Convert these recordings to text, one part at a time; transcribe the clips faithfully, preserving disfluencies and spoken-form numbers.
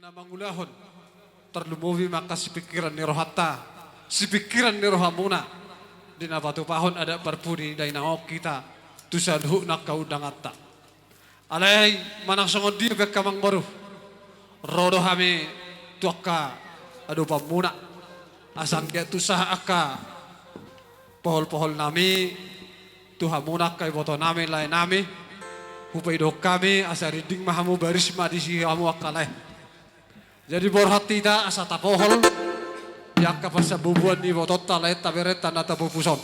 Na mangulahon, tarlumobi ma angka sipingkiran ni rohanta, sipingkiran ni rohamuna, di na patupahon adat parpudi dainang on hita tu saluhutna angka undanganta. Alai manang songon dia pe angka amangboru, ro do hami tu angka adopanmuna, asa anggiat tu sahat angka pohol-pohol nami tu hamuna angka iboto nami, lae nami, hupaidok hami asa rinding ma hamu, baris ma disi hamu angka lae. Jadi borhat hita asa tapohol di angka pansambubuan ni ibotonta, laenta, berenta na tapupuson.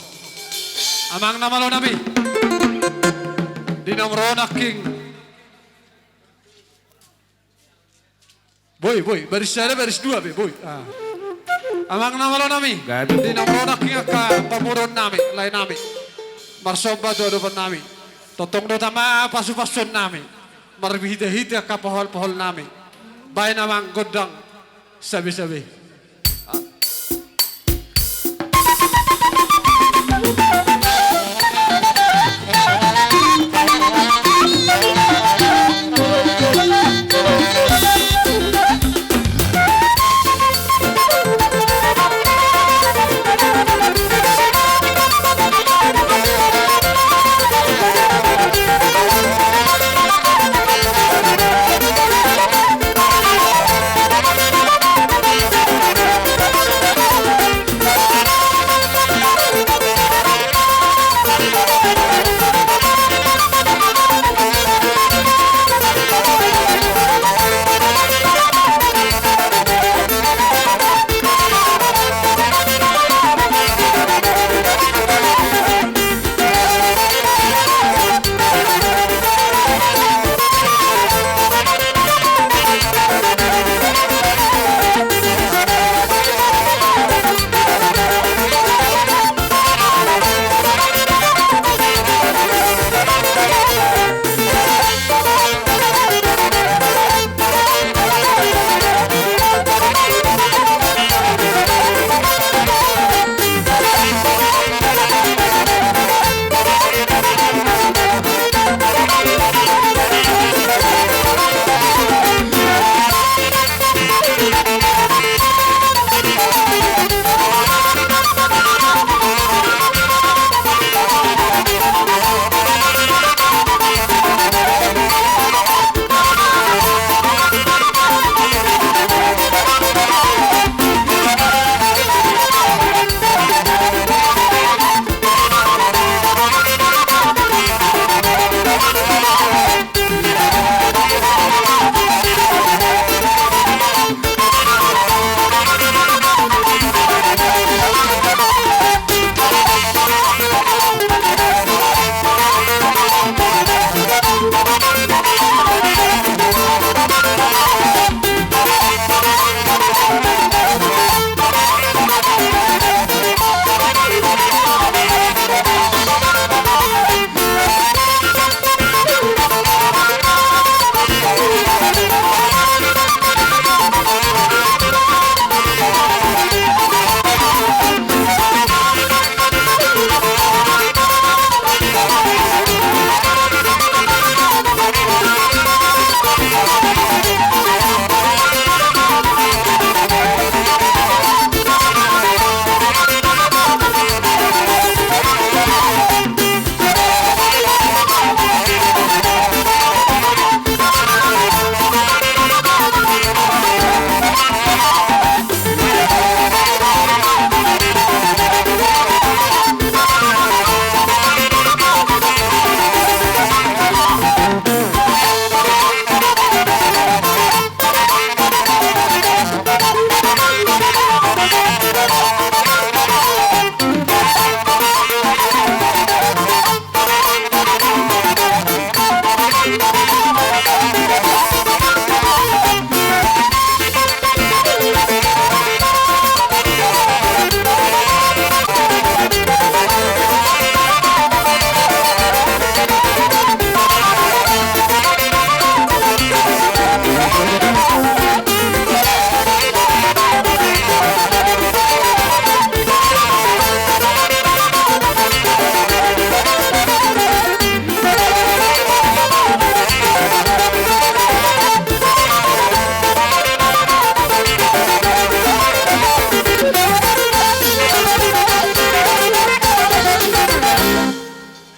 Amang na malo nami, di naung ro nangkin. Boi, boi, baris sada, baris dua be, boi. Ah. Amang na malo nami. Gabe. Di naung ro nangkin angka pamoruon nami, lae nami, marsomba tu adopan nami. Tongtong do tama pasu-pasuon nami, marhite-hite angka pohol-pohol nami. Baen amang gondang sabe-sabe.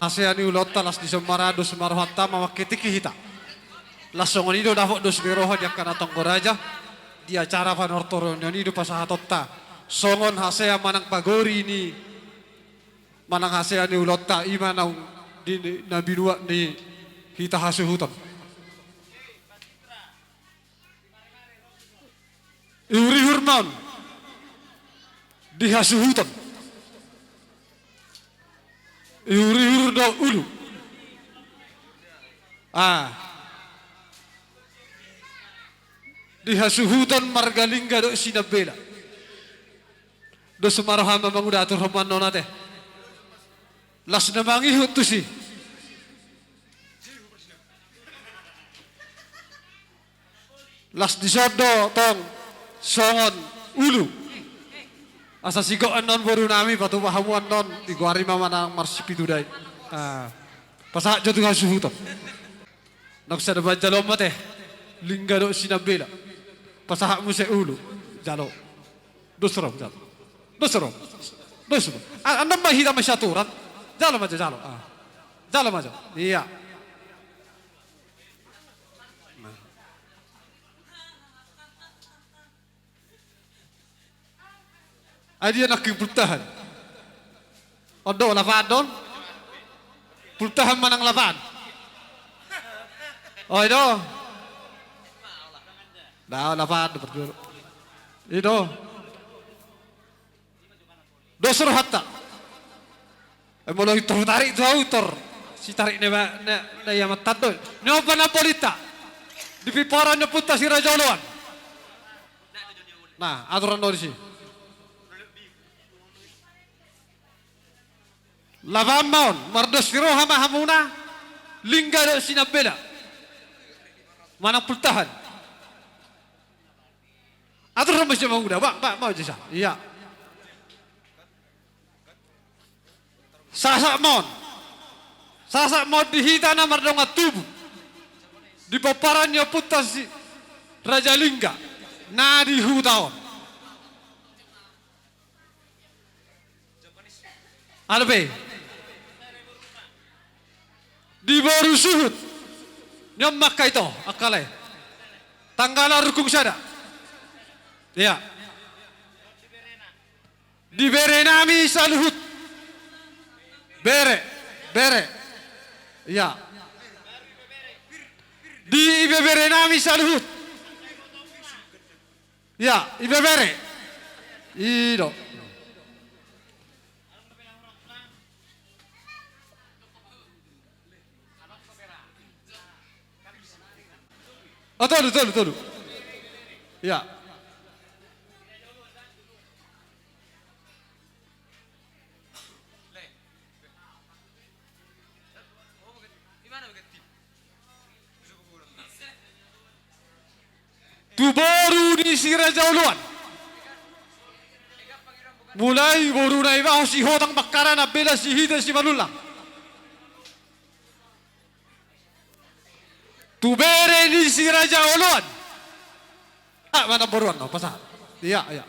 hasea ni ulaonta, las di son ma ra dos ma rohanta mamangke tingki hita. Las songon i do dapot dos ni roha di angka na tonggo raja. Di acara panortoron on i do pasahatonta songon hasea manang pagori ni manang hasea ni ulaonta, i ma naung di na binuat ni hita hasuhuton. Ihur-ihur ma on di hasuhuton. Ihur-ihur do ulu. Ah. Di hasuhuton marga Lingga dohot Sinambela. Dos ma roham, Amang Uda, aturhon ma annon ate. Las na mangihut tusi. Las di son do tong songon ulu. Asa sigok annon boru nami, patupa hamu annon, digoari ma manang marsipitu dai. Ah, pasahat jo tu hasuhuton. Nang sada baen jaloon ma ate. Lingga dohot Sinambela. Pasahat muse ulu. Jalo. Dos ro, jalo. Dos ro. Dos ro. A-, annon ma hita ma siaturan. Jalo ma jo, jalo. Ah. Jalo ma jo. Iya. Ai dia nangkin pultahan. On do, lapahan do on. Pultahan manang lapahan? O, i do. Dao, lapahan do parjolo. I do. Dos rohanta. Eh, molo i tor tarik tu au tor. Sitarik na, na, na ia mantado. Ni ompa na polinta. Di pomparan ni ompunta Si Raja Oloan. Nah, atur annon disi. Lapahan ma on, mardos ni roha ma hamuna, Lingga dohot Sinambela. Manang pultahan. Atur ma disi, Amang Uda, ba, ba, ba, disi. Iya. Sasak ma on. Sasak ma on di hita na mardongan tubu. Di pomparan ni ompunta Si Raja Lingga. Na di huta on. Alo pe. Di boru suhut. Ni on ma angka ito, angka lae. Tanggala rungkung sada. Iya. Di bere nami saluhut. Bere, bere. Iya. Di ibebere nami saluhut. Iya, ibebere. I do. O, tolu, tolu, tolu. Iya. Tu boru ni Si Raja Oloan. Mulai boru Naibaho, Sihotang, Bangkaran, Ambela, Sihite, Simanullang. Tu bere ni Si Raja Oloan. Ah, manang boruan, no, pasahat. Iya, iya.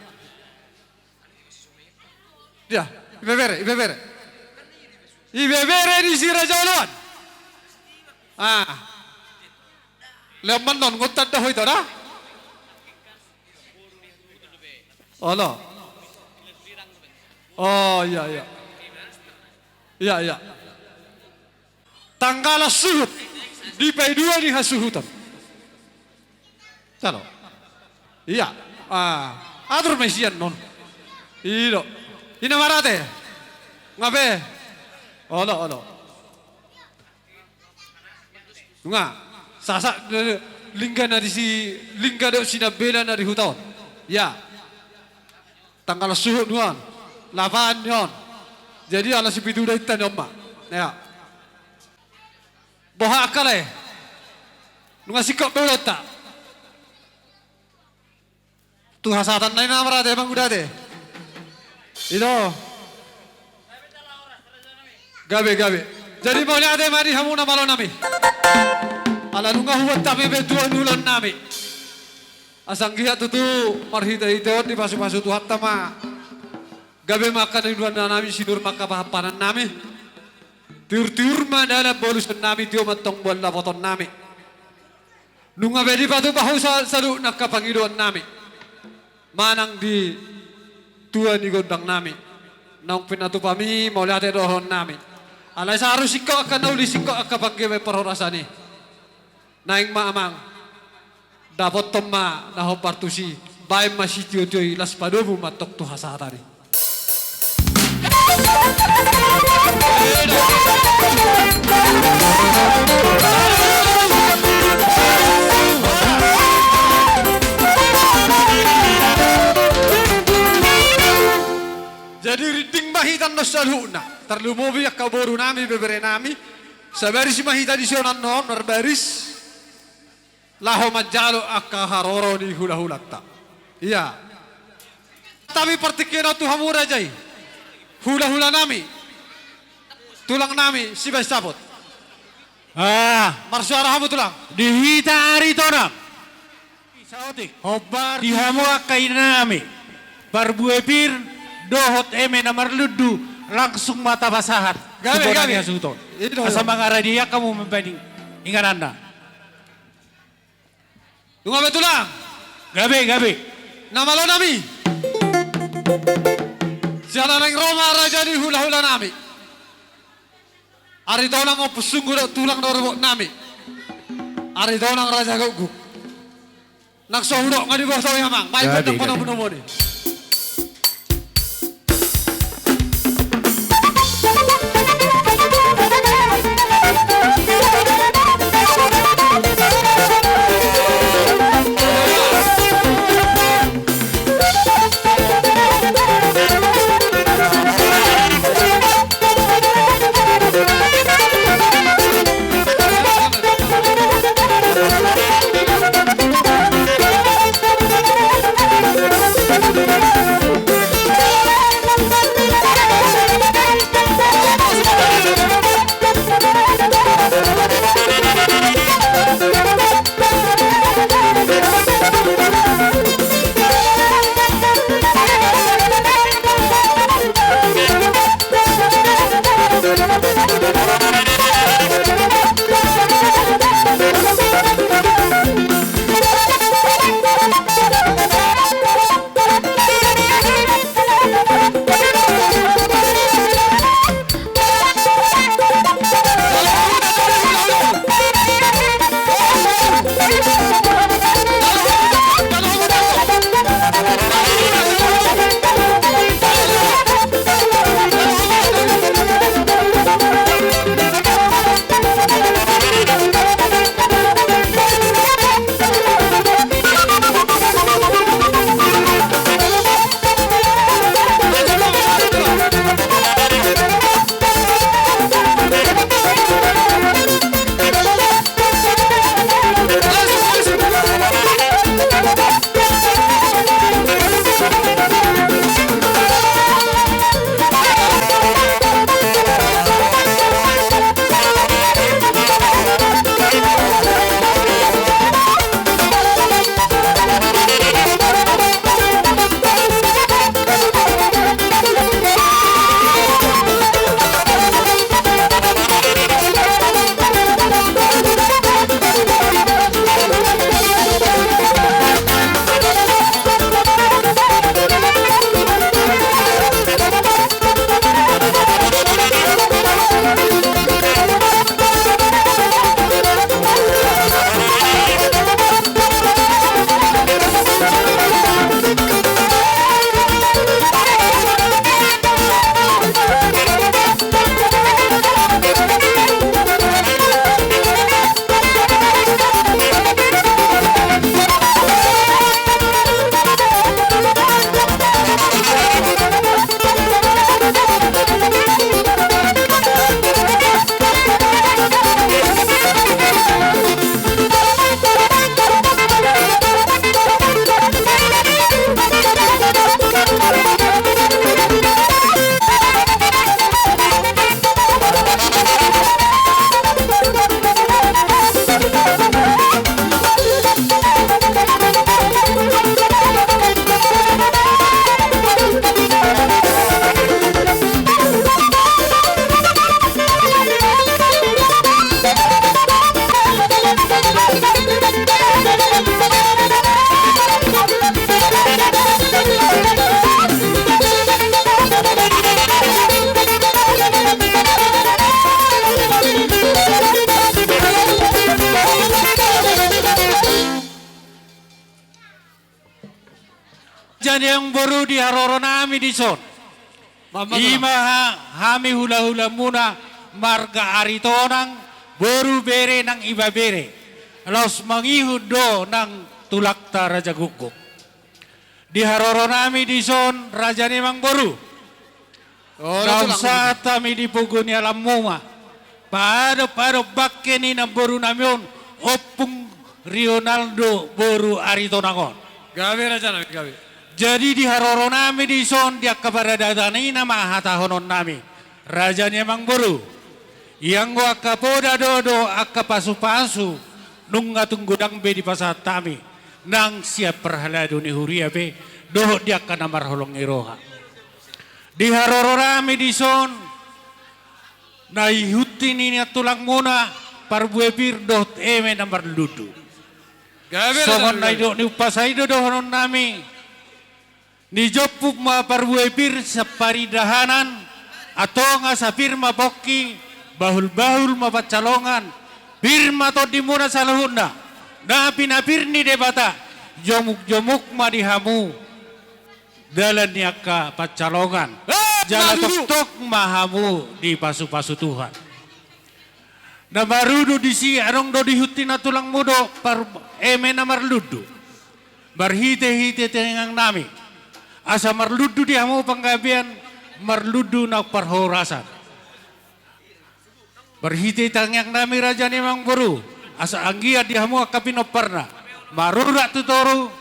Dia, ibebere, ibebere. Ibebere ni Si Raja Oloan. Ah. Leon ma annon, ngontan do ho ito, da? Olo. O, iya, iya. Iya, iya. Tanggala suhut di paidua ni hasuhuton. Jalo. Iya. Ah, atur ma i sian non. I do. Ina marate. Nga pe. Olo, olo. Nga. Sasak, eh, Lingga na di Si, Lingga dohot Sinambela na di huta on. Iya. Tanggala suhut nuan. Lapahan ni on. Jadi ala sipitu da inta ni on ma. Iya. Boha angka lae. Nunga singkop be ulaonta. Tu hasahatan nai na marate, Amang Uda, ate. I do. Gabe, gabe. Jadi mauliate ma di hamu na malo nami. Ala nunga hubuat hami be tuan ulaon nami. Asa anggiat tutu marhite-hite on dipasupasu Tuhanta ma. Gabe ma angka na niula nami, sinur ma angka pahanpanan nami. Tiur-tiur ma dalan bolus nami, tio ma antong boan lapoton nami. Nunga be dipatupa ho sa-, saluhutna angka pangidoan nami. Manang di tua ni gondang nami. Naung pinatupa mi mauliate dohonon nami. Alai saru singkop angka na uli, singkop angka panggabean parhorasan i. Naeng ma amang. Dapothon ma na hombar tusi, baen ma sitio-tio i, las padomu ma antong tu hasahatan i. Jadi rinding ma hita annon saluhutna, tarlumobi angka boru nami, bebere nami, sabaris ma hita dison annon, marbaris. Laho manjalo angka haroro ni hula-hulanta. Ia. Tapi partingkian on tu hamu raja i. Hula-hula nami. Tulang nami, sibaen saput. Ah. Marsuara hamu tulang. Di hita Aritonang. Saotik. Hombar. Di hamu angka ina nami. Parbue pir, dohot eme na marlundu, langsung ma tapasahat. Gabe, gabe. Asa mangaradi angka hamu mambaen ingananna. Nunga be tulang. Gabe, gabe. Na malo nami. Siala naeng ro ma raja ni hula-hula nami. Aritonang ompus sunggu do tulang do ribot nami. Aritonang raja gukguk. Nang so hudok nga diboto i amang. Baik. Gabe, gabe. Jadi amangboru, di haroronami dison, ima ha-, hami hulahulamuna marga Aritonang, boru, bere nang ibebere, laos mangihut do nang tulangta Raja Guguk. Di haroronami dison, raja ni amangboru, naung sahat hami di pogu ni alamu ma, paadop-adop bangke ni namborunami on, Ompung Rionaldo boru Aritonang on. Gabe, rajanami, gabe. Jadi di haroronami dison, di angka paradatanina ma hatahononnami, raja ni amangboru. Ianggo angka poda do dohot angka pasupasu nunga tung godang be dipasahat hami, nang sian parhalado ni huria pe dohot di angka na marholong ni roha. Di haroronami dison, na ihut ni nian tulangmuna, parbue pir dohot eme na marlundu. Songon na nidok ni umpasa i do dohononnami. Nijomput ma parbue pir sian parindahanan, antong asa pir ma pongki, bahul-bahul ma pansalongan, pir ma tondimuna saluhutna, na pinapir ni Debata, jomuk-jomuk ma di hamu dalan ni angka pansalongan, jala tongtong ma hamu dipasupasu Tuhan. Na marudut disi adong do di ihut ni nian tulangmu do par-, eme na marlundu. Marhite-hite tangiangnami, asa marlundu di hamu panggabean, marlundu nang parhorasan. Marhite tangiangnami, raja ni amangboru, asa anggiat di hamu angka pinomparna, marurat tu toru,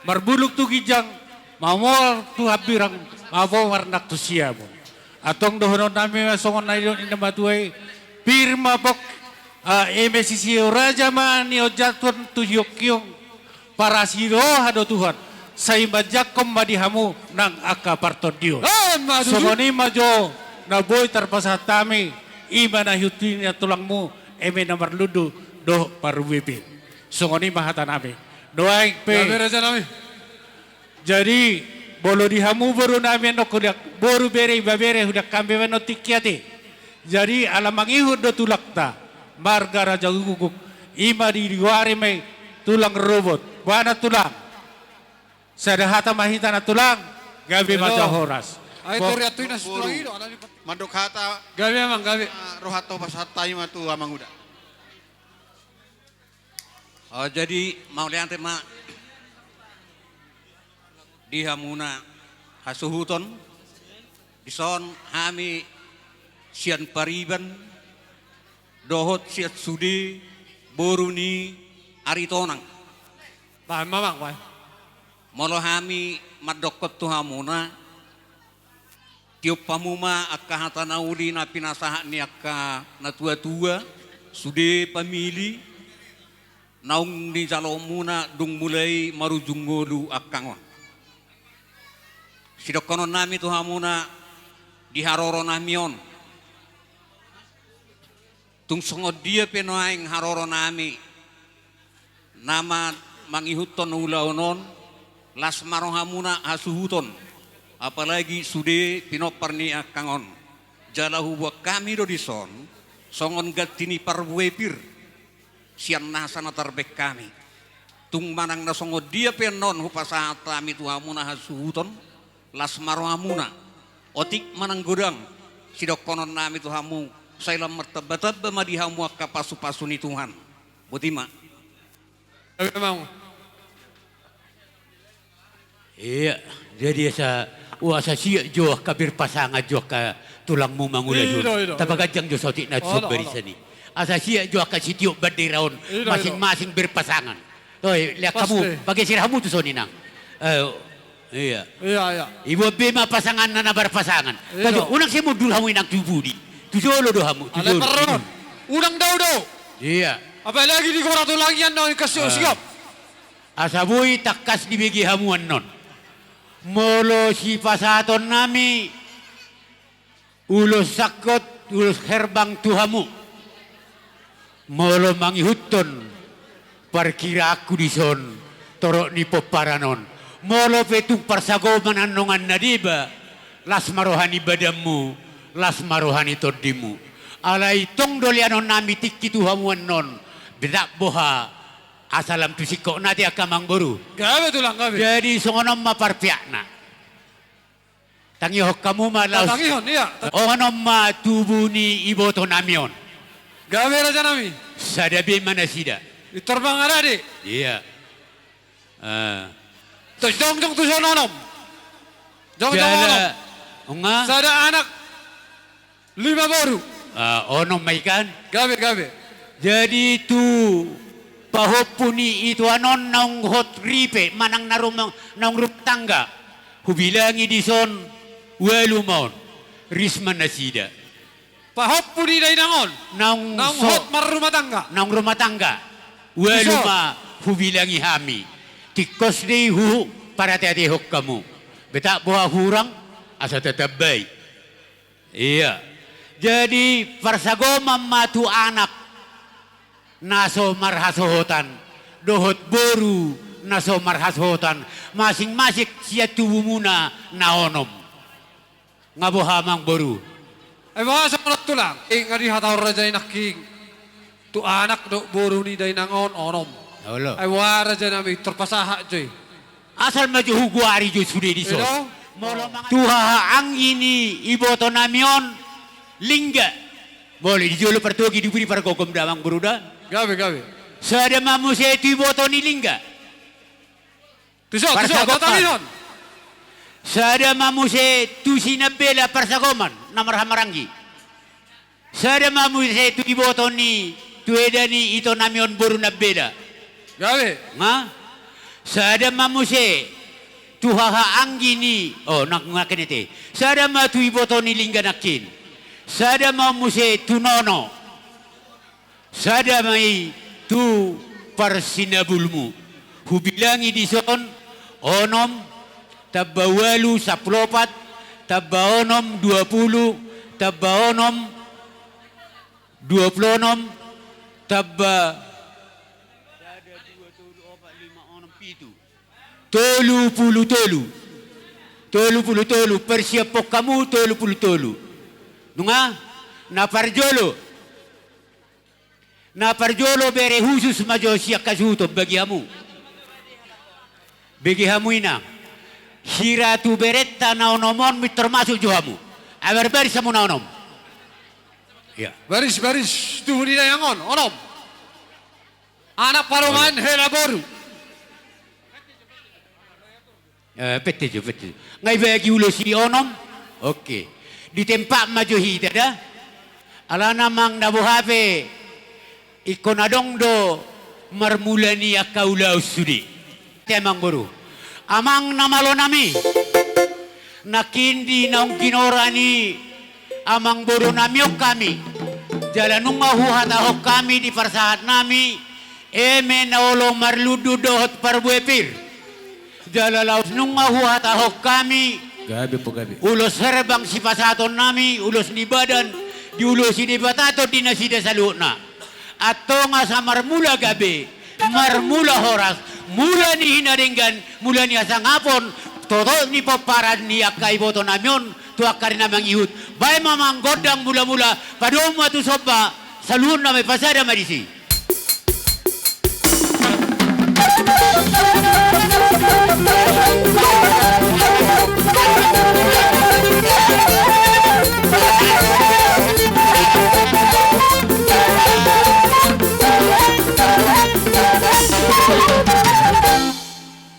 marbulung tu ginjang, mamuar tu hambirang, mamuar nang tu siamun. Antong dohononnami ma songon na nidok ni na matua i, pir ma pongki, ah, eme sisihon raja ma nionjathon tu hionghiong, parasi roha do Tuhan, sai manjangkon ma di hamu nang angka partondion. Songon i ma jo na boi tarpasahat hami, ima na ihut ni nian tulangmu, eme na marlundu dohot parbue pir. Songon i ma hatanami. Nuaeng pe. Jadi, molo di hamu borunami annon, hudang boru, bere, ibebere, hudang hami be annon tingki ate. Jadi, ala mangihut do tulangta, marga Raja Guguk, ima di, digoari ma i tulang rorobot. Boha, tulang? Sada hata ma hita, tulang. Gabe ma jo, horas. Ai tori, antong ina situlang i do, ala ni. Mandok hata. Gabe, amang, gabe. Ah, rohanta pasahat hami ma tu amang uda. Oh, jadi mauliate ma di hamuna hasuhuton, dison hami sian pariban dohot sian sude boru ni Aritonang. Bahen ma, amang, bahen. Molo hami mandokkon tu hamuna, tiop hamu ma angka hata na uli na pinasahat ni angka natuatua, sude pamili, naung nijaloonmuna dung mulai marujung ngolu angka on. Sidohononnami tu hamuna di haroronami on. Tung songon dia pe nuaeng haroronami na ma-, mangihuthon ulaon on, las ma rohamuna hasuhuton, apalagi sude pinompar ni angka on. Jala huboan hami do dison songon ganti ni parbue pir sian nasa na tarbaen hami. Tung manang na songon dia pe annon hupasahat hami tu hamuna hasuhuton, las ma rohamuna. Otik manang godang, sidohononnami tu hamu, sai lam martambatamba ma di hamu angka pasupasu ni Tuhan. Boti ma. Gabe, amang. Ia, jadi asa, oh, asa siat jo angka ber pasangan jo angka tulangmu mangula i do, i do, i do. Tapaganjang jo saotik na tu son barisan i. Asa siat jo angka sitiop bandera on, i do, i do, masing-masing ber pasangan. Oi, lean hamu, pageser hamu tu son, inang. Eh, ia. Ia, ia. Iboan be ma pasanganna na marpasangan. I do. Unang sai mundur hamu, inang, tu pudi. Tu jolo do hamu, tu jolo. Unang dao do. Ia. Apalagi di gora tu langian na ingkon siop-siop. Asa boi tangkas dibege hamu annon. Molo sipasahatonnami ulos sangkot, ulos herbang tu hamu. Molo mangihuthon parkiraanku dison, torop ni pomparan on. Molo pe tung parsagoman annongan na deba, las ma roha ni badanmu, las ma roha ni tondimu. Alai tong do leanonnami tingki tu hamu annon, betak boha Asa lam tu singkopna te angka amangboru. Gabe tulang, gabe. Jadi songon on ma parpeakna. Tangihon hamu ma laos. Tangihon, iya. Onom ma tubu ni ibotonami on. Gabe rajanami. Sada be ma nasida. Pintor mangarade. Iya. Eh. Tos jongjong tuson onom. Jongjong onom. Sada, nga? Sada anak. Lima boru. Ah, onom ma i kan? Gabe, gabe. Jadi tu pahompu ni itoan on naung hot ripe manang na rumah, naung rumah tangga. Hubilangi dison ualu ma on. Ris ma nasida. Pahompu ni dainang on. Naung hot marrumah tangga. Naung rumah tangga. Ualu ma hubilangi hami. Tingkos do i huparateatehon hamu. Betak boha hurang asa tatambai. Iya. Jadi parsagoman ma tu anak na so marhasohotan dohot boru na so marhasohotan, masing-masing sian tubumuna na onom. Nga boha amangboru? Ai boha songon on tulang? Nga dihatahon raja i nangkin. Tu anak dohot boru ni dainang on onom. Olo. Ai boha rajanami, pintor pasahat jo i. Asal ma jo hugoari jo sude dison. Molo mangan tu haha anggi ni ibotonami on Lingga. Molo di jolo partogi di budi pargogom da amangboru da. Gabe, gabe. Sada ma muse tu iboto ni Lingga. Tuson, tuson, parsagoman. Sada ma muse tu si Nambela parsagoman na marhamaranggi. Sada ma muse tu iboto ni, tu eda ni itonami on boru Nambela. Gabe. Nga? Sada ma muse tu haha anggi ni, oh, nang, nangkin i te. Sada ma tu iboto ni Lingga nangkin. Sada ma muse tu nono. Sada ma i tu parsinabulmu. Hubilangi dison onom, tamba ualu, sampulu opat, tamba onom, dua pulu, tamba onom, dua pulu onom, tamba sada, dua, tolu, opat, lima, onom, pitu. Tolu pulu tolu. Tolu pulu tolu, parsiaphon hamu tolu pulu tolu. Nunga? Na parjolo. Na parjolo bere husus ma jo sian hasuhuton bagi hamu. Bege hamu inang. Hira tu berenta na onom on pintor masuk jo hamu. Ai marbaris hamu na onom. Iya. Baris, baris. Tubu ni dainang on, onom. Anak parumaen hela boru. Eh, pette jo, pette jo. Nga ibagi ulos i onom? Oke. Di tempat ma jo hita da. Alana amang na boha pe ingkon adong do marmula ni angka ulaon sude. Te amangboru. Amang na malonami. Nangkin di naung ginora ni amangborunami on hami. Jala nunga huhatahon hami di parsahatnami. Eme na olo marlundu dohot parbue pir. Jala laos nunga huhatahon hami. Gabe po gabe. Ulos herbang sipasahatonnami, ulos ni badan, diulosi Debata tondi nasida saluhutna. Antong asa marmula gabe, marmula horas, mula ni hinadenggan, mula ni hasangapon, totop ni pomparan ni angka ibotonami on, tu angka ari na mangihut. Baen ma amang gondang mula-mula, padomu ma tu somba, saluhutna ma i, pasada ma disi.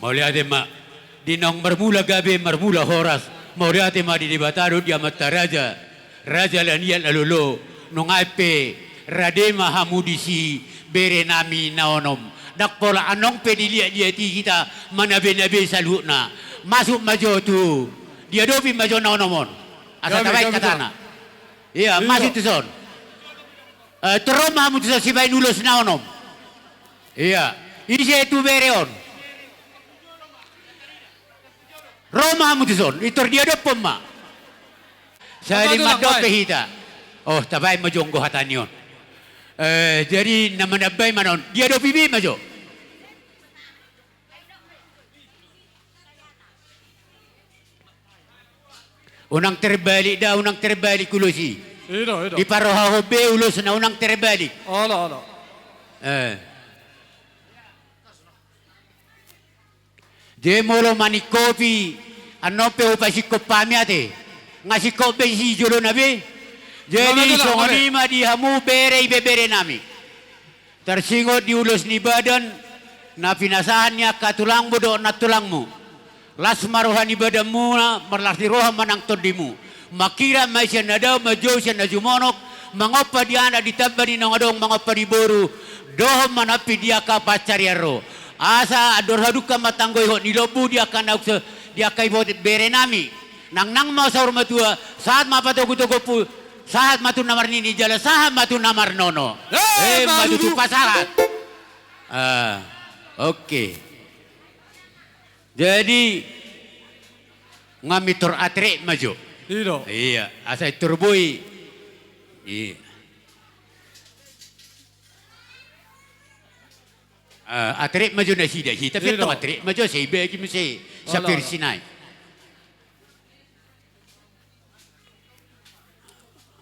Mauliate ma. Di naung marmula gabe, marmula horas, mauliate ma di Debata dohot di amanta raja, raja na liat na lolo, nunga pe rade ma hamu disi berenami na onom. Ndang pola annon pe diliat-liat i hita manabe-nabe saluhutna. Masuk ma jo tu, diadopi ma jo na onom on. Asa tabaen hatana. Iya, masuk tuson. Eh, tor ro ma hamu tuson sibaen ulos na onom. Iya, ise tu bere on? Ro ma hamu tuson, pintor diadophon ma. Sali mandok pe hita. Oh, tabaen ma jo anggo hata ni on. Eh, jadi na manambai ma na on, diadopi be ma jo. Unang terbalik da, unang terbalik ulos i. Ido, ido. Diparrohahon be ulosna, unang terbalik. Olo, olo. Eh. Jadi molo maningkopi, annon pe hupasingkop hami ate. Nga singkop be si jolona be. Jadi songon i ma di hamu bere, ibebere nami. Tarsingot di ulos ni badan, na pinasahat ni angka tulangmu dohot nantulangmu. Las ma roha ni badanmuna, marlas ni roha ma nang tondimu. Mangkirim ma i sian na dao, manjou sian na jumonok, mangompa di anak, ditamba di naung adong, mangompa di boru, dohot manampik di angka pansarian ro. Asa andor hadungka ma tanggo ihot ni lombu di angka naung so, di angka ibebere nami. Nangnang ma saur matua, sahat ma patogu-togumu, sahat ma tu na marnini jala sahat ma tu na marnono. Eh, eh, ma tutu pasahat. Ah, oke. Jadi nga mitor atrek ma jo. I do. Iya, asa mitor boi. Iya. Ah, atrek ma jo nasida, hita pe tong atrek ma jo, sai bagi muse sapersinai.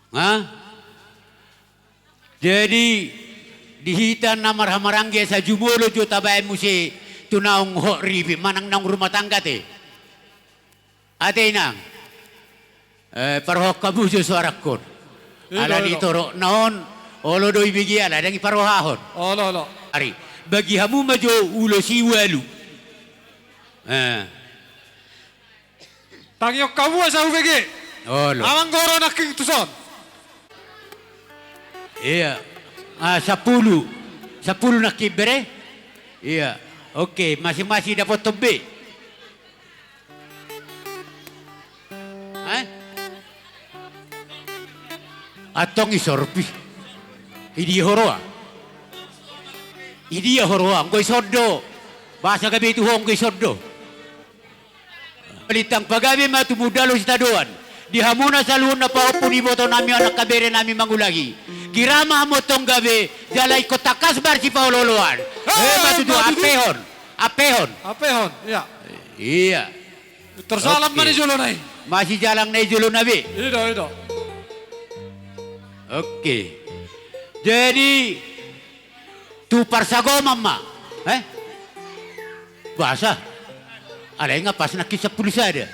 Ha? Jadi di hita na marhahamaranggi asa jumolo jo tabaen muse tu naung hot ripit manang naung rumah tangga te. Ate inang. Eh, parrohahon hamu jo soarangkon. Alani torop na on, olo do ibege ala ndang iparrohahon. Olo, olo. Ari, bagi hamu ma jo ulos i ualu. Eh. Tangihon hamu asa hubege. Olo. Amang guru nangkin tuson. Iya. Ah, sampulu. Sampulu nangkin bere. Iya. Oke, masing-masing dapothon be. Eh? Antong i sorpi. Idia huroha? Idia huroha? Anggo i sondo. Bahasa gabe tu ho anggo i sondo. Lintang pagabe ma tumundalhon sitadoan. Di hamuna saluhutna pahompu ni iboto nami, anak habere nami mangulahon i. Gira ma hamu antong gabe, jala ingkon tangkas marsipaolooloan. Eh, ma tutu, ampehon. Ampehon. Ampehon, iya. Iya. Tor salam ma na i jolona i. Masijalang na i jolona be. I do, i do. Oke. Jadi, tu parsagoman ma. Eh? Bahasa. Alai nga pas nangkin sampulu sada.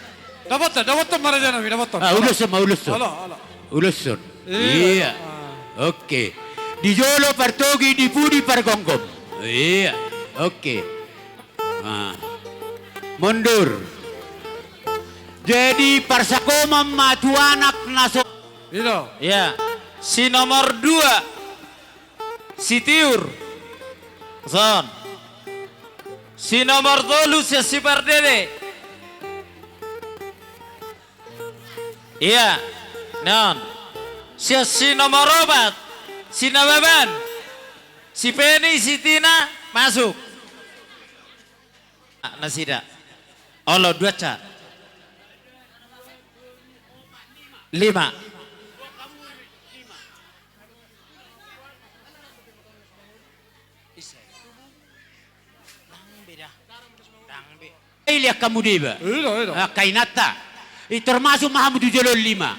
Dapothon, dapothon ma raja nami, dapothon. Ah, uloshon ma, uloshon. Olo, olo. Uloshon. Iya. Iya. Ah. Oke. Di jolo partogi, di pudi pargomgom. Iya. Oke. Ah. Mundur. Jadi parsagoman ma tu anak na so. I do. Iya. Si nomor dua. Si Tiur. Son. Si nomor tolu sian si Pardede. Iya. Non. Sian si nomor opat. Si Nababan. Si Peni, si Tina, masuk. Ah, nasida. Olo, dua sa. Lima. Iliak hamu deba. Ilo, ilo. Ah, kainanta. I termasuk ma hamu tu jolo lima.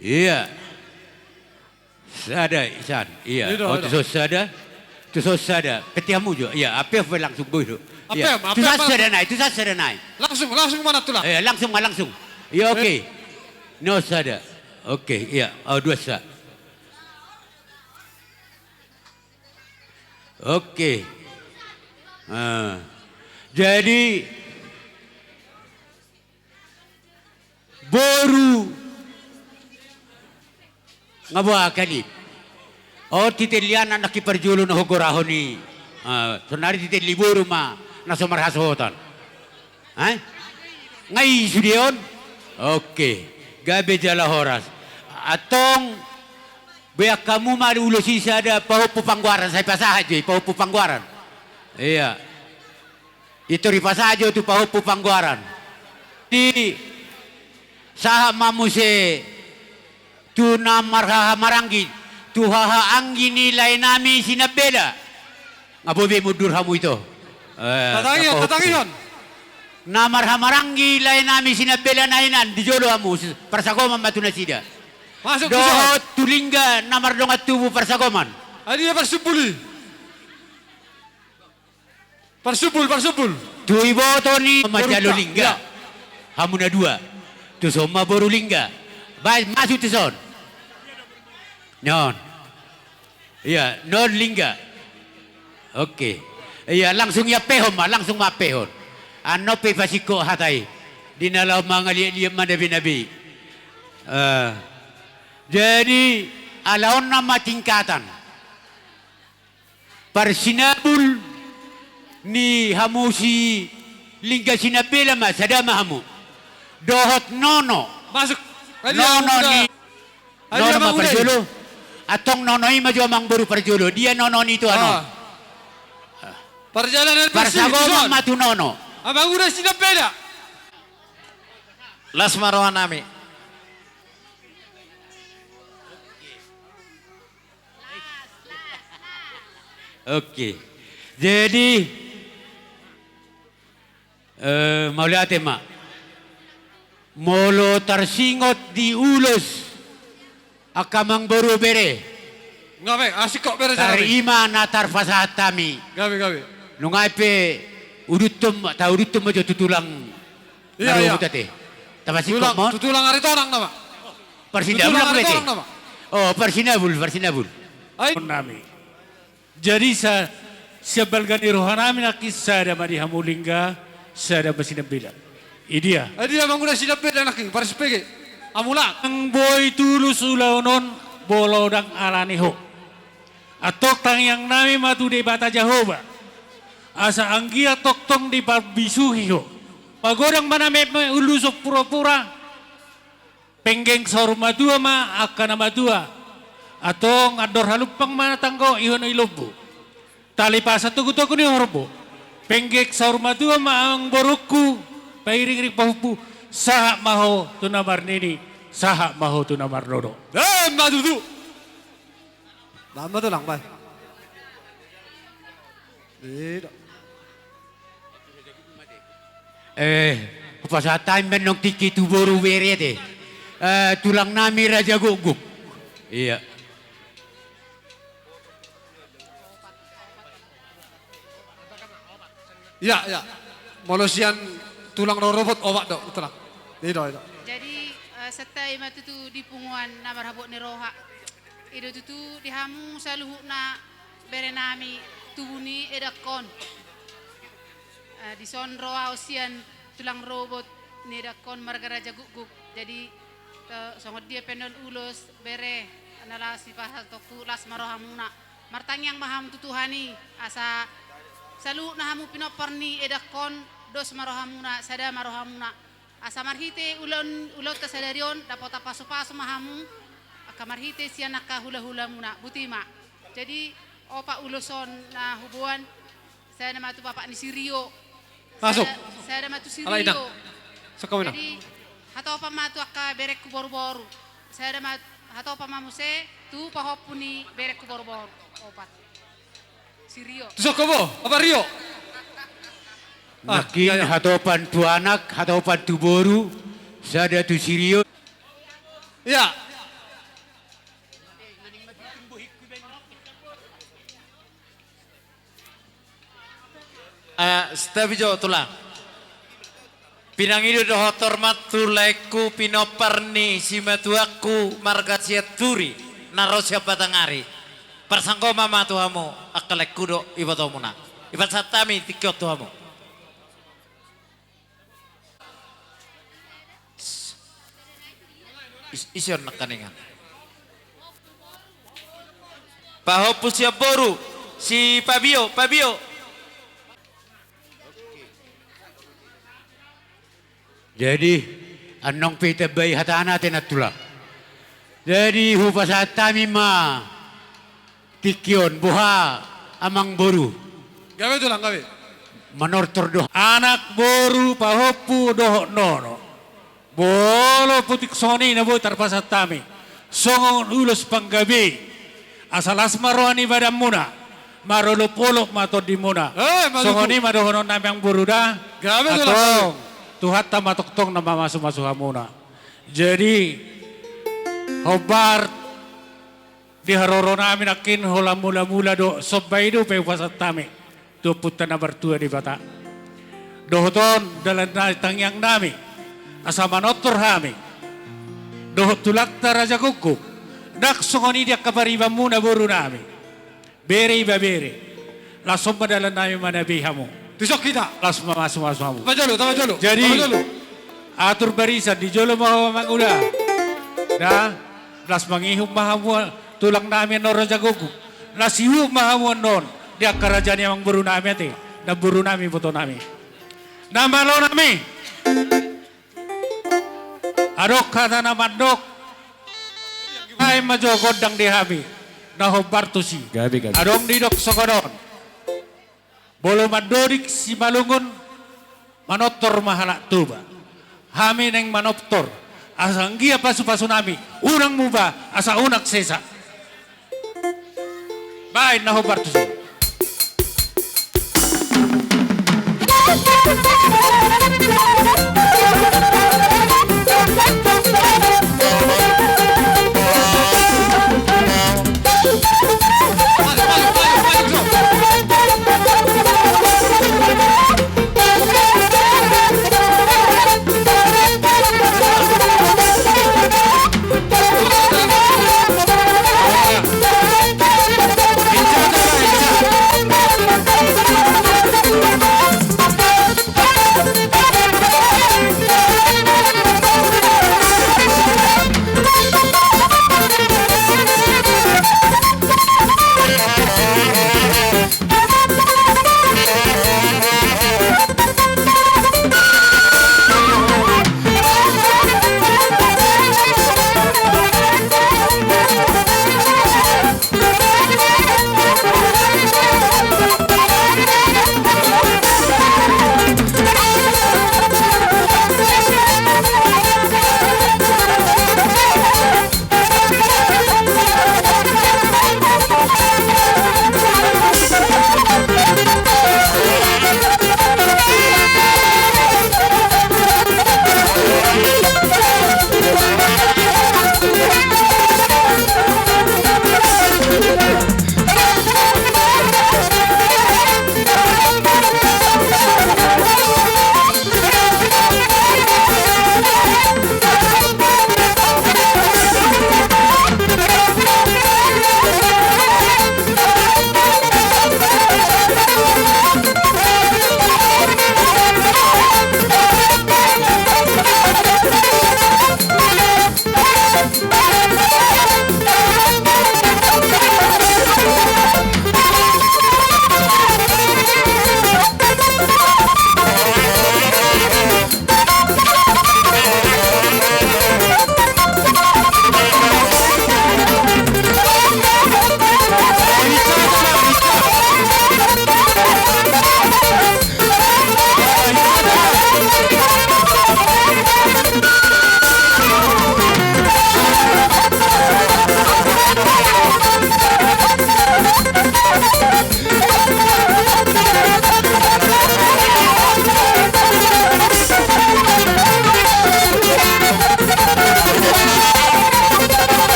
Iya. Sada, isan. Iya. Ilo, oh, ilo. Tuson sada. Tuson sada. Peti hamu jo. Iya, ape, ape langsung boi do. Ape, iya. Ape, tuson ape, sada nai, tuson sada nai. Langsung, langsung mana tulang? Iya, langsung, langsung. Iya, oke. Eh. No sada. Oke, iya. Oh, dua sa. Oke. Ah. Jadi, boru nga boha kali. Oh, titelli anak nangkin parjolo na hugorahon i. Ah, sonari titelli boru ma na so marhasohotan. Eh? Nga i sude on? Oke. Gabe jala horas. Antong, beak hamu ma ulos i sada pahompu panggoaran, sai pasahat jo i pahompu panggoaran. Iya. I tor i pasahat jo tu pahompu panggoaran. Di sahat ma muse tu na marhahamaranggi, tu hahaanggi ni laenami Sinambela. Nga boi be mundur hamu ito. Eh, tatangihon, tatangihon. Na marhahamaranggi laenami Sinambela na hinan, di jolo hamu, parsagoman ma tu nasida. Masuk tu jolo. Dohot tu Lingga na mardongan tubu parsagoman. Ai dia parsumbul i. Parsumpul, parsumpul. Tu iboto ni manjalo lingga. Hamu na dua. Tuson ma boru lingga. Baen masuk tuson. Non. Ia non lingga. Oke. Ia langsung iampehon ma, langsung ma ampehon. Annon pe ipasingkop hata i. Di na laho mangaliat-liat manabe-nabe. Jadi ala on nama tingkatan. Parsinabul ni hamu si lingga sinambela ma sada ma hamu. Dohot nono. Masuk. Nono ni. Nono ma parjolo. Antong nono i ma jo amangboru parjolo. Dia nono ni tu ano. Parjalanan parsagoman ma tu nono. Amangboru sinambela. Las ma roha nami. Oke. Jadi mauliate ma. Molo tarsingot di ulos angka amangboru bere. Nga be, asik kok bere. Tar ima na tarpasahat hami. Gabe gabe. Nunga pe uduthon, tauduthon ma jo tu tulang. Ia ia. Tapasingkop ma tu tulang Aritonang nama. Parsinabul nama. Oh parsinabul, parsinabul. Ai nami. Jadi sa sian balga ni roha nami nangkin sada ma di hamu lingga, sada ma sinambela. Idia. Idia mangula sinambela nangkin parsipege. Amula. Nang boi tulus ulaon on, molo ndang alani ho. Antong tangiang nami ma tu Debata Jahowa. Asa anggiat tongtong diparbisuhi ho. Pagodang ma na metmet ulos on pura-pura. Penggeng saur matua ma angka na matua. Antong andor halumpang ma na tanggo ihon i lombu. Tali pasan togu-togu ni horbo. Penggeng saur matua ma amangborungku. Pairing-iring pahompu. Sahat ma ho tu na marnini. Sahat ma ho tu na marnono. Emma tutu. Bamba tulang bai. Ido. Eh, hupasahat hami ma annon tingki tu boru bere ate. Eh, tulang nami Raja Gukguk. Ia. Ia ia. Molo sian tulang rorobot obat do tulang. Ido ido. Jadi eh, santabi ma tutu di punguan na marhabot ni roha. Ido tutu di hamu saluhutna bere nami tubu ni edangkon. Eh, dison ro au sian tulang robot ni edangkon marga Raja Gukguk. Jadi songon dia pe annon ulos bere na laho sipasahatonku las ma rohamuna. Martangiang ma hamu tu Tuhan i asa saluhutna hamu pinompar ni edangkon dos ma rohamuna, sada ma rohamuna. Asa marhite ulaon ulaonta sadari on dapotan pasu-pasu ma hamu angka marhite sian angka hula-hulamuna. Boti ma. Jadi opat ulos on na huboan. Sada ma tu bapak ni si Rio. Masuk. Sada ma tu si Rio. Jadi hatopan ma tu angka berengku boru-boru. Sada ma hatopan ma muse tu pahompu ni berengku boru-boru. Opat. Si Rio. Tu sokko bo, apa Rio? Nangkin hatopan tu anak, hatopan tu boru, sada tu si Rio. Ia. Santabi jo tulang. Pinangido dohot hormat tu laengku pinompar ni simatuangku marga Sianturi na ro sian Batanghari. Parsanggoman ma tu hamu angka laengku dohot ibotomuna. Ipasahat hami tingki on tu hamu. Ison nangkaningan. Pahompu sian boru si Pabio, Pabio. Jadi annon pe itambai hatana ate nantulang. Jadi hupasahat hami ma tingki on boha amangboru. Gabe tulang gabe. Manortor do. Anak boru pahompu dohot nono. Molo putik songon i na boi tarpasahat hami songon ulos panggabean. Asa las ma roha ni badanmuna. Marolop-olop ma tondimuna. Songon i ma dohonon nami amangboru da. Antong Tuhanta ma tongtong na mamasu-masu hamuna. Jadi hombar di haroro nami nangkin holan mula-mula do somba i do pe hupasahat hami. tu Ompunta na martua Debata. Dohot on dalan na tangiang nami, asa manortor hami dohot tulangta Raja Guguk, ndang songon i di angka paribanmuna boru nami. Bere ibebere, laos on ma dalan nami manabi hamu. Tison hita. Laos mamasumasu hamu. Tama jolo, tama jolo. Jadi, tama jolo. Atur barisan, di jolo ma ho mangula. Da, laos mangihut ma hamu tulang nami annon Raja Guguk. Laos ihut ma hamu annon di angka raja ni amangboru nami ate, namboru nami, iboto nami. Na malo nami. Adong hata na mandok, baen ma jo gondang di hami na hombar tusi. Gabe, gabe. Adong didok songon on. Molo mandodik Simalungun, manortor ma halak Toba. Hami naeng manortor, asa anggiat pasupasu nami unang muba, asa unang sesa. Baen na hombar tusi.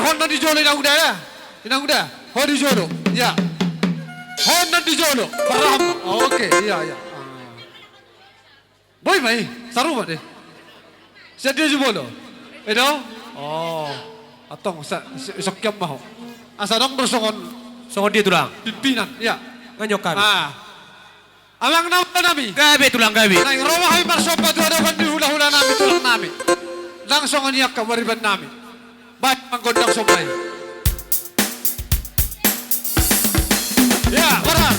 Tor ho na di jolo, Inang Uda, ya. Inang Uda, ho di jolo. Ya. Ho na di jolo. Paraham. Oh, oke, iya, iya. Ah. Boi ma i, saru ma deh. Sian dia jumolo. Edo? Oh. Antong, sa, sa, sokian ma ho. Asa adong do songon, songon dia tulang. Pimpinan, ya. Nganyok kami. Ah. Amang na hula nami. Gabe tulang gabe. Naeng ro ma hami marsomba tu adopan ni hula-hula nami, tulang nami. Nang songon i angka pariban nami. Baen ma gondang somba i. Ya, benar.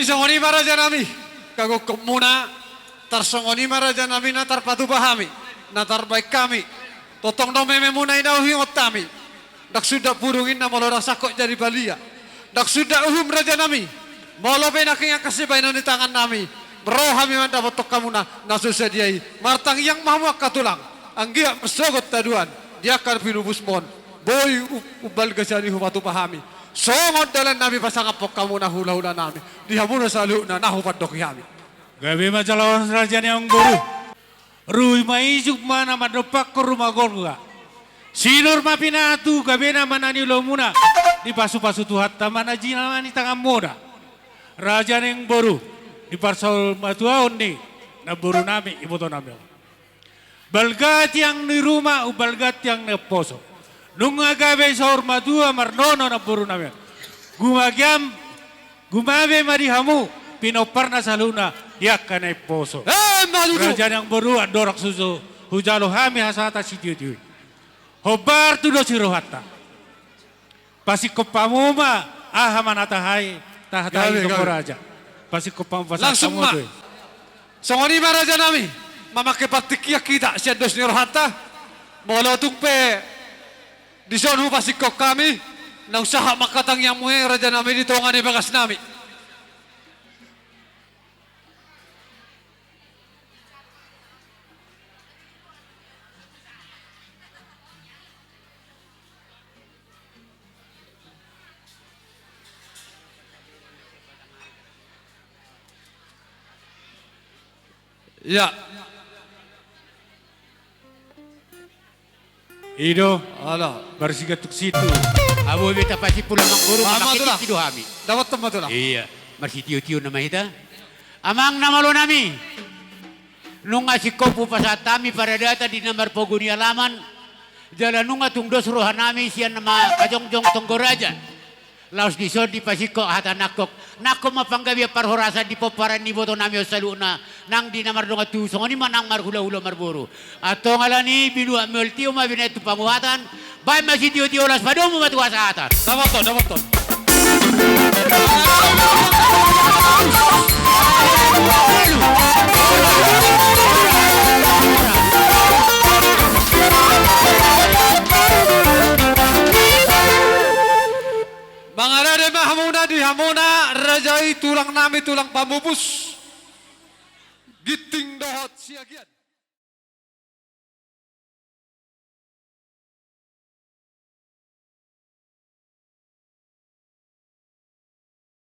Songon i ma raja nami, gabe gokhonmuna, tarsongon i ma raja nami na tarpatupa hami, na tarbaen hami. Tongtong do mememuna i na huingot hami. Ndang suda burung inna molo ndang sangkot jadi balia. Ndang suda uhum raja nami, molo pe ndang hian angka sibahenon ni tangan nami, ro hami mandapothon hamuna na so sadia i. Martangiang ma hamu angka tulang, anggiat marsogot haduan di angka pinupusmon. Boi u-, umbalga sian i hupatupa hami. Songon dalan nami pasangaphon hamuna hulahula nami, di hamuna saluhutna na hupandoki hami. Gabe ma jala horas raja ni amangboru. Rui ma ijuk ma na mandompakhon ruma gorga. Sinur ma pinatu gabe nama na niulamuna. Dipasupasu Tuhanta ma na jinama ni tanganmuna. Raja ni amangboru, di parsaurmatuaon ni namboru nami, iboto nami on. Balga tiang ni ruma, umbalga tiang ni naposo. Nunga gabe saurmatua marnono namboru nami on. Gumagiam, gumabe ma di hamu pinomparna saluhutna di angka na imposo. Emma tutu. Raja ni amangboru, andorang so hujalo hami hasahatan sitiotio i, hombar tu dos ni rohanta. Pasingkop hamu ma aha ma na tahe, tahe, tahe. Gabe, gabe. Raja. Pasingkop hamu, pasahat hamu ma tu i. Songon i ma raja nami, mamangke partingkian hita sian dos ni rohanta. Molo tung pe dison hupasingkop hami, naung sahat ma angka tangiangmu i raja nami di tonga ni bagas nami. Ia. I do. Ala. Marsigantung situ. Abo be tapasimpul amangboru, ma, ma, mamangke tulang. Tingki do hami. Dapothon ma tulang. Ia. Marsitiotio nama hita. Amang na malo nami. Nunga singkop hupasahat hami paradatan di na marpogu ni alaman. Jala nunga tung dos roha nami sian na ma-, majongjong tonggo raja. Laos dison dipasingkop hata nangkok. Nangkok ma panggabean parhorasan di pomparan ni iboto nami on saluhutna. Nang di na mardongan tubu songon i ma nang marhulahula marboru. Antong alani i binuat ma on, tio ma binahen tu panguhatan. Baen ma sitiotio, laos padomu ma tu hasahatan. Dapothon, dapothon. Mangarade ma hamuna di hamuna raja i, tulang nami, tulang pamupus. Ginting dohot Siagian.